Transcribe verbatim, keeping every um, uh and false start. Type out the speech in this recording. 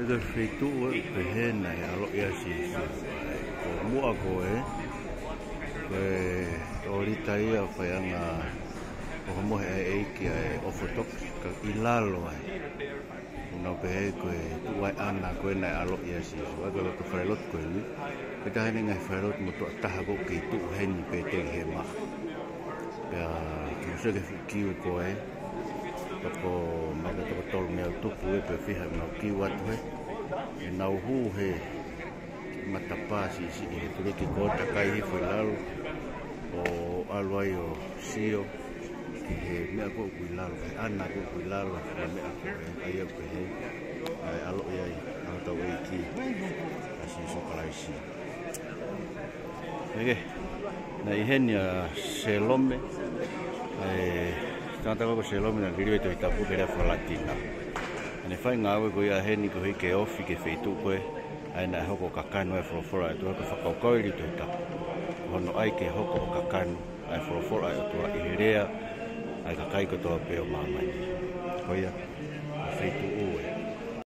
Ko e feituʻu ʻoku pehē naʻe ʻaloʻi ai ʻa Sīsū. Ko muʻa ko ē, ko e ʻōlita ia ʻo faiʻanga ʻo homohe ʻa e ʻEiki ʻa e Orthodox, ka ʻi lalo ai. ʻOku nau pehē ko e tuʻu ʻa e ʻana ko ē naʻe ʻaloʻi ai ʻa Sīsū. ʻA ia ko e loto falelotu ko eni, ko e taha eni e ngaahi falelotu motuʻa taha ʻoku kei tuʻu heni pē ʻi Petelihema. Pea mou sio ki he kiu ko ē, toko, mahalo toko tolu mei he tupu ē pe fiha ʻenau kiu atu ē. ʻEnau hū he matapā siʻisiʻi he tuliki ko ē, takai hifo ʻi lalo ʻo ʻalu ai ʻo sio ki he meʻa ko ē ʻoku ʻi lalo, he ʻana ko ē ʻoku ʻi lalo, he meʻa ko ē, ʻa ia ʻoku pehē naʻe ʻaloʻi ai ʻa hotau ʻEiki, ʻa Sīsū Kalaisi. ʻEke, naʻe ʻi heni ʻa Selome, ʻa e tangata ko Selome naʻe liliu e Tohi Tapu ki he lea faka-Latina. Naʻá ne fai e ngāue ko ia heni koeʻuhi ke ofi ki he feituʻu ko ē, ʻa ia naʻe hoko ʻo kakanu ai e folofola ʻa e ʻOtua, ko e fakakaukau ʻi he Tohi Tapu, ko hono ʻai ke hoko ʻo kakanu ʻa e folofola ʻa e ʻOtua ʻi he lea ʻa e kakai kotoa pē ʻo māmani. Ko ia, ko e feituʻu ē.